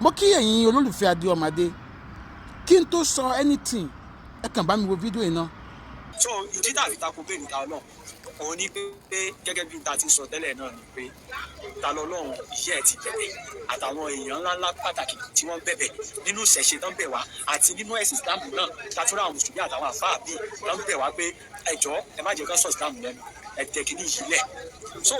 Mo kí ẹ̀yin olólùfẹ́ Adé Ọmọdé. Kí n tó sọ anything, ẹ kàn bá mi wo fídíò yìí náà. So ìdí tàbí tako bail Ta Ọlọ́run òun ni pé, gẹ́gẹ́ bí ta ti sọ tẹ́lẹ̀ náà ni pé Ta lọ́lọ́run ìyá ẹ̀ ti bẹ̀bẹ̀, àtàwọn èèyàn ńláńlá pàtàkì tí wọ́n bẹ̀bẹ̀ nínú ìṣẹ̀ṣe tán bẹ̀ wá, àti nínú ẹ̀sìn Islam náà tàtúrà, àwọn mùsùlùmí àtàwọn àfáà bíi tán bẹ̀ wá pé ẹ jọ̀ọ́, ẹ má jẹ́ kán sọ Islam lẹ́nu, ẹ tẹ̀ kí ní yìí lẹ̀. So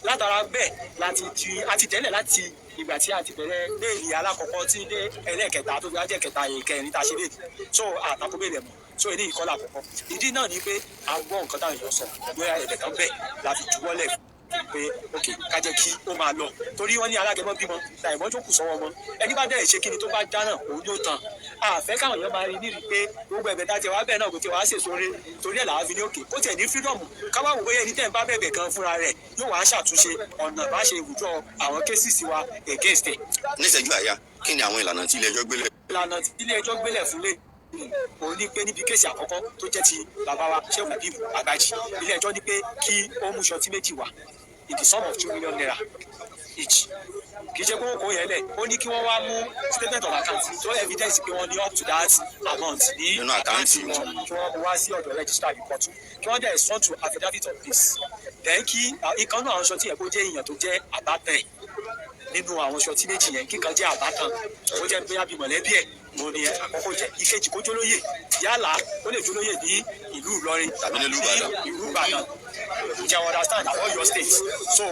látara bẹ́ẹ̀ láti ti àti tẹ́lẹ̀, láti ìgbà tí a ti bẹ̀rẹ̀ bail alákọ̀ọ́kọ́ tí dé ẹlẹ́ẹ̀kẹta tó fi wá jẹ́ kẹta, ìkẹrin tá a ṣe bail, so àtakò bail ẹ̀ mọ́. So eléyìí kọ́ làkọ́kọ́. Ìdí náà ni pé a gbọ́ nǹkan táwọn èèyàn sọ bóyá ẹ̀bẹ̀ kan bẹ̀ la fi juwọ́lẹ̀ pé ok, ká jẹ́ kí ó máa lọ, torí wọ́n ní alágẹmọ bímọ tàìmọ́ tó kù sọ́wọ́ mọ́. Ẹni bá dẹ̀ ṣe kíni tó bá dáná, òun yóò tán. Àfẹ́ káwọn èèyàn máa rí nírìí pé gbogbo ẹ̀bẹ̀ tá a ti wá bẹ́ẹ̀ náà kò tí wàá ṣèṣore, torí ẹ̀ làwọn fi ní òkè kó tiẹ̀ ní freedom, káwá wò bóyá ẹni tẹ̀ ń bá bẹ̀bẹ̀ gan fúnra rẹ̀ yóò wá ṣàtúnṣe ọ̀nà bá ṣe withdraw àwọn cases wa against ẹ̀. Níṣẹ́jú àyà, kí ni àwọn ìlànà tí ilé ẹjọ́ gbélé? Ìlànà tí ilé ẹjọ́ gbélẹ̀ fún lé òun ní pé níbi case àkọ́kọ́ tó jẹ́ ti bàbá wa Sheikh Habib Agbaji, ilé ẹjọ́ ní pé kí ó mú surety méjì wá in the sum of ₦2 million each. Kì í ṣe pé wọ́n kó yẹn lẹ̀, ó ní kí wọ́n wá mú statement of account tó evidence pé wọ́n ní up to that amount ní nínú account wọn, kí wọ́n mú wá sí ọ̀dọ̀ registrar ní kóòtù, kí wọ́n dẹ̀ sworn to affidavit of this. Then kí ìkan náà àwọn surety yẹn kó jẹ́ èèyàn tó jẹ́ àbátẹ̀ nínú àwọn surety méjì yẹn, kíkan jẹ́ àbátan, ó jẹ́ bóyá bí mọ̀lẹ́bí ẹ̀ mo ní àkọ́kọ́ jẹ́, ìkejì kó jólóyè, yálà ó lè jólóyè ní ìlú Ìlọrin tàbí nílùú Ìbàdàn. Ìlú Ìbàdàn, jẹ́ understand, àwọn Ọ̀yọ́ State. So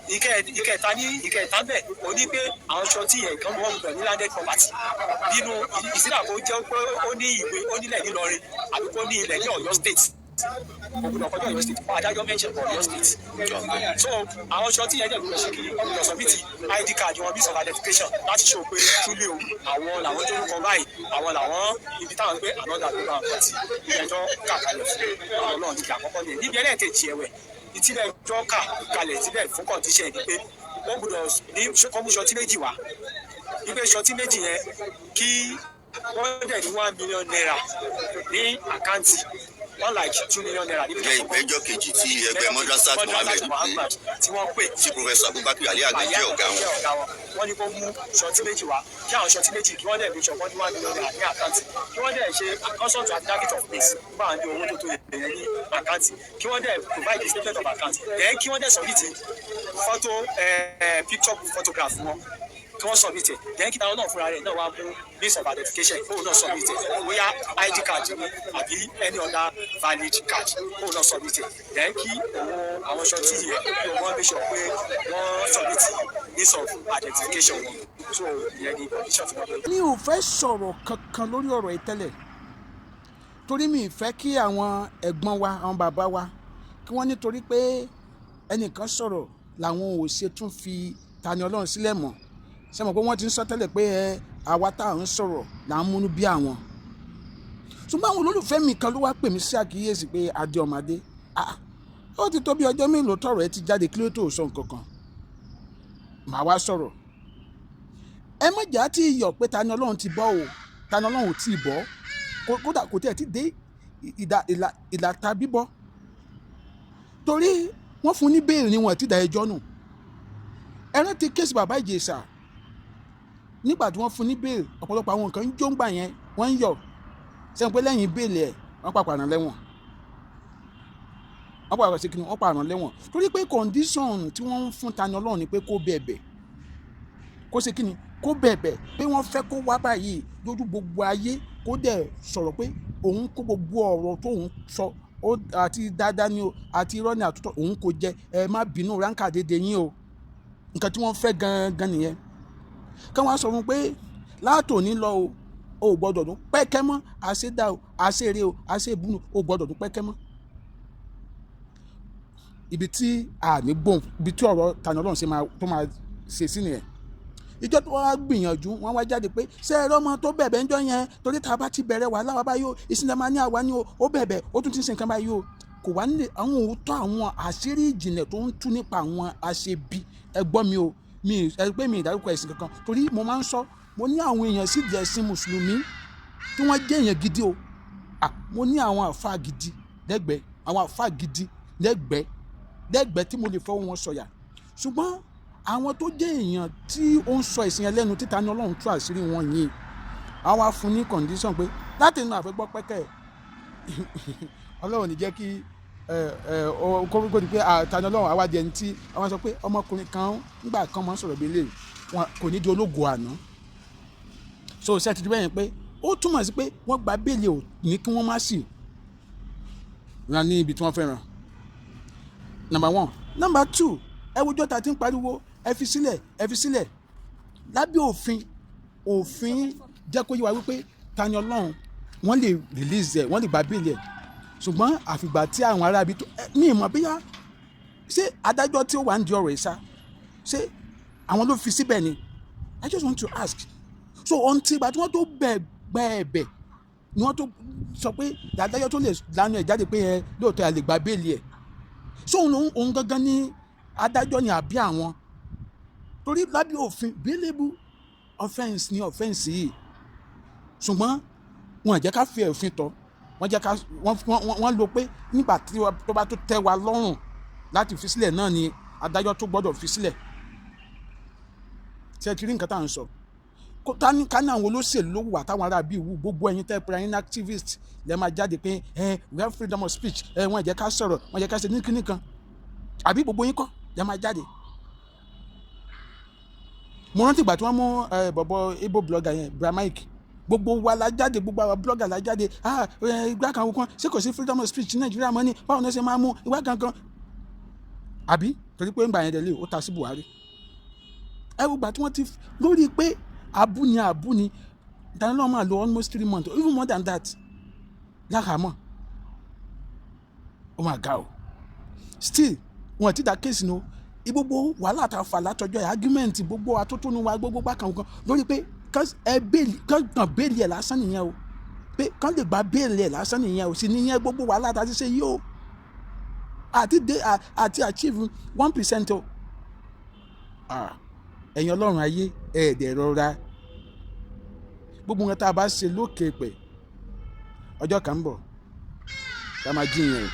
ìkẹta ní ìkẹta bẹ̀ ó ní pé àwọn surety yẹn kan wọ́n gbọ́dọ̀ ní landed property nínú ìsílà, kó jẹ́ pé ó ní ìwé, ó nílẹ̀ nílọrin àbí kó ní ilẹ̀ ní Ọ̀yọ́ State, kò gbọ́dọ̀ kọjá Ọ̀yọ́ State. Adájọ́ mention Ọ̀yọ́ State. So àwọn surety yẹn dẹ̀ gbọ́dọ̀ ṣe kiri, wọ́n gbọ́dọ̀ submit ID card wọn, means of identification, láti show pé truly o, àwọn làwọn tó rúkọ báyìí, àwọn làwọn ibi táwọn gbé another tó bá nǹkan tí ìdájọ́ kà kalẹ̀ fún àwọn náà níbi àkọ́kọ́ nìyẹn. Níbi ẹlẹ́ẹ̀kejì ẹ̀wẹ̀, ìtìlẹ̀ ẹjọ́ kà kalẹ̀ síbẹ̀ fún condition ni pé wọ́n gbọ́dọ̀ ní kọ́ mú surety méjì wá, wípé surety méjì yẹn kí wọ́n dẹ̀ ní ₦1 million ní account, unlike ₦2 million níbi Jẹ́ ìgbẹ́jọ́ kejì tí ẹgbẹ́ Madrasat Mohammed Muhammad tí wọ́n pè tí Professor Abubakar Ali Àgbẹ̀ jẹ́ ọ̀gá wọn. Jẹ́ ọ̀gá wọn. Wọ́n ní kó mú surety méjì wá, kí àwọn surety méjì kí wọ́n dẹ̀ fi ṣọ̀kan ní ₦1 million ní account, kí wọ́n dẹ̀ ṣe consult affidavit of place nígbà wọn ní owó tó tó yẹn ní account, kí wọ́n dẹ̀ provide the statement of account, then kí wọ́n dẹ̀ submit photo, picture photograph wọn, kí wọ́n submit ẹ̀. Then kí táwọn náà fúnra rẹ̀ náà wá mú means of identification, kóun náà submit ẹ̀, bóyá ID card ni àbí any other valid card, kóun náà submit ẹ̀. Then kí òun àwọn surety yẹn kí wọ́n make sure pé wọ́n submit means of identification wọn. So ìyẹn ni condition tí wọ́n gbé. Mi ò fẹ́ sọ̀rọ̀ kankan lórí ọ̀rọ̀ yìí tẹ́lẹ̀, torí mi ì fẹ́ kí àwọn ẹ̀gbọ́n wa, àwọn bàbá wa, kí wọ́n nítorí pé ẹnìkan sọ̀rọ̀ làwọn ò ṣe tún fi Tani Olohun sílẹ̀ mọ́. Ṣé mọ̀ pé wọ́n ti ń sọ tẹ́lẹ̀ pé ẹ àwa tá à ń sọ̀rọ̀ là ń múnú bí àwọn? Ṣùgbọ́n àwọn olólùfẹ́ mi kan ló wá pè mí sí àkíyèsí pé, "Adé ọmọdé, ah, ó ti tó bí ọjọ́ mélòó tọ̀rọ̀ ẹ ti jáde, kí ló tó sọ nǹkan kan?" Màá wá sọ̀rọ̀. Ẹ má jà tí iyọ̀ pé Tani Olohun ti bọ́ o. Tani Olohun ò tí ì bọ́, kódà kò tí ẹ̀ ti dé ìdá ìlà ìlàta bíbọ́, torí wọ́n fún ní bail ni, wọ́n ti dá ẹjọ́ nù. Ẹ rántí case bàbá Ìjẹ̀ṣà, nígbà tí wọ́n fún ní bail, ọ̀pọ̀lọpọ̀ àwọn nǹkan ń jó ń gbà yẹn, wọ́n ń yọ̀ sẹ́yìn pé lẹ́yìn bail ẹ̀, wọ́n pàpà rán lẹ́wọ̀n. Wọ́n pàpà sí kíni, wọ́n pàpà rán lẹ́wọ̀n, torí pé condition tí wọ́n ń fún Tani Olohun ni pé kó bẹ̀bẹ̀, kó ṣe kíni, kó bẹ̀bẹ̀ pé wọ́n fẹ́ kó wá báyìí lójú gbogbo ayé, kó dẹ̀ sọ̀rọ̀ pé òun kó gbogbo ọ̀rọ̀ tóun sọ ó, àti dáadáa ni o, àti irọ́ ni, àtúntò òun kò jẹ, ẹ má bínú, ránkà dédé yín o. Nǹkan tí wọ́n fẹ́ gangan nìyẹn. Kí wọ́n sọ fún pé látòní lọ o, ò gbọ́dọ̀ dún pẹ́kẹ́ mọ́, àṣedá o, àṣeré o, àṣebúnu o, gbọ́dọ̀ dún pẹ́kẹ́ mọ́. Ibi tí a ní gbóhùn, ibi tí ọ̀rọ̀ Tani Olohun ṣe máa tó máa ṣe sí nìyẹn. Ìjọ tó wá gbìyànjú, wọ́n wá jáde pé ṣé ẹ̀rọ ọmọ tó bẹ̀bẹ̀ ń jọ yẹn, torí tá a bá ti bẹ̀rẹ̀ wàhálà wa báyìí o, ìsìnlẹ̀ máa ní àwa ní o, ó bẹ̀bẹ̀, ó tún ti ń ṣe nǹkan báyìí o, kò wá nílé àwọn òótọ́, àwọn àṣírí ìjìnlẹ̀ tó ń tú nípa àwọn aṣebi. Ẹ gbọ́ mi o, mi ẹ pé mi ìdárúkọ ẹ̀sìn kankan, torí mo máa ń sọ, mo ní àwọn èèyàn sì di ẹ̀sìn mùsùlùmí tí wọ́n jẹ́ èèyàn gidi o. Ah, mo ní àwọn àfáà gidi lẹ́gbẹ̀ẹ́, àwọn àfáà gidi lẹ́gbẹ̀ẹ́ lẹ́gbẹ̀ẹ́ tí mo lè fọwọ́ wọn sọ̀yà, ṣùgbọ́n Àwọn tó jẹ́ èèyàn tí ó ń sọ ìsìn ẹlẹ́nu títa ní Ọlọ́run tú àṣírí wọn yìí, àwọn wá fún ní condition pé láti inú àfẹ́gbọ́ pẹ́kẹ́. Ọlọ́run ní jẹ́ kí ẹ ẹ kó di pé Tani Ọlọ́run àwa di ẹni tí àwọn sọ pé ọmọkùnrin kan ńgbà kan máa ń sọ̀rọ̀ bí eléyìí, wọn kò ní di ológo àná. So ṣe ti di bẹ́ẹ̀ yẹn pé ó túmọ̀ sí pé wọ́n gba bail ò ní kí wọ́n má sì ràn ní ibi tí wọ́n fẹ́ ràn, number one. Number two, ẹ wùjọ́ ta ti ń pariwo, "Ẹ fi sílẹ̀, ẹ fi sílẹ̀." Lábẹ́ òfin, òfin jẹ́ kó yé wa wípé Tani Ọlọ́run, wọ́n lè release ẹ̀, wọ́n lè gba bail ẹ̀, ṣùgbọ́n àfìgbà tí àwọn aráabí tó ní ìmọ̀ bíyà, ṣé adájọ́ tí ó wà ń di ọ̀rọ̀ yìí sá, ṣé àwọn ló fi síbẹ̀ ni? I just want to ask. So ohun tí ìgbà tí wọ́n tó bẹ̀ gbẹ́ ẹ̀bẹ̀ ni wọ́n tó sọ pé adájọ́ tó lè lanu ẹ̀ jáde pé ẹ lóòótọ́ ẹ lè gba bail ẹ̀. So òun gangan ní adájọ́ ni àbí àwọn? Torí lábẹ́ òfin, bailable offence ni offence yìí, ṣùgbọ́n wọn jẹ́ ká fi òfin tọ́, wọ́n jẹ́ ká wọ́n lo pé nígbà tí tó bá tó tẹ́ wa lọ́rùn láti fi sílẹ̀ náà ni adájọ́ tó gbọ́dọ̀ fi sílẹ̀. Ṣé ẹ ti rí nǹkan tá à ń sọ? Ká ní àwọn olóṣèlú ló wà táwọn ará bíi wù. Gbogbo ẹ̀yin tẹ́ pera yín activist lẹ́ máa jáde pé ẹ we have freedom of speech, ẹ wọ́n jẹ́ ká sọ̀rọ̀, wọ́n jẹ́ ká ṣe ní kíní kan, àbí gbogbo yín kọ́ lẹ́ máa jáde? Mo rántí ìgbà tí wọ́n mú bọ̀bọ̀ Igbo blogger yẹn, Bramike, gbogbo wa la jáde, gbogbo àwọn blogger la jáde. Ah, ìgbà kan kan, ṣé kò sí freedom of speech ní Nàìjíríà mọ́ ni? Báwo ni wọ́n ṣe máa mú ìwà kankan? Àbí torí pé ńgbà yẹn dẹ̀ lé ó ta sí Buhari. Ẹ wo gbà tí wọ́n ti lórí pé abúni abúni ìdánilọ́wọ́ máa lo almost 3 months, even more than that, láhàámọ́. Ó máa ga o. Still wọn ti dá case nu. Gbogbo wàhálà tá a fà látọjọ́ ẹ̀, argument, gbogbo atótónu wa, gbogbo gbàkan kan lórí pé ẹ bail, kán kàn bail ẹ̀ lásán nìyẹn o, pé kán lè gba bail ẹ̀ lásán nìyẹn o sì nìyẹn. Gbogbo wàhálà tá a ti ṣe yìí o, àti dé àti achieve 1% o. Ẹ̀yin ọlọ́run ayé, ẹ̀ẹ́dẹ̀ rọra. Gbogbo nǹkan tá a bá ṣe lókè pẹ̀, ọjọ́ kan ń bọ̀ tá a máa jíyàn ẹ̀.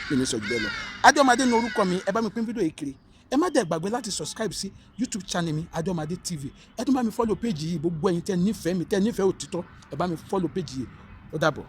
Kí ni sọ jù bẹ́ẹ̀ lọ? Adéọmọdé ní orúkọ mi. Ẹ bá mi pín fídíò yìí kiri. Ẹ má dẹ̀ gbàgbé láti subscribe sí YouTube channel mi, Adéọmọdé TV. Ẹ tún bá mi follow page yìí. Gbogbo ẹ̀yin tẹ́ nífẹ̀ẹ́ mi, tẹ́ nífẹ̀ẹ́ òtítọ́, ẹ bá mi follow page yìí. Ó dàbọ̀.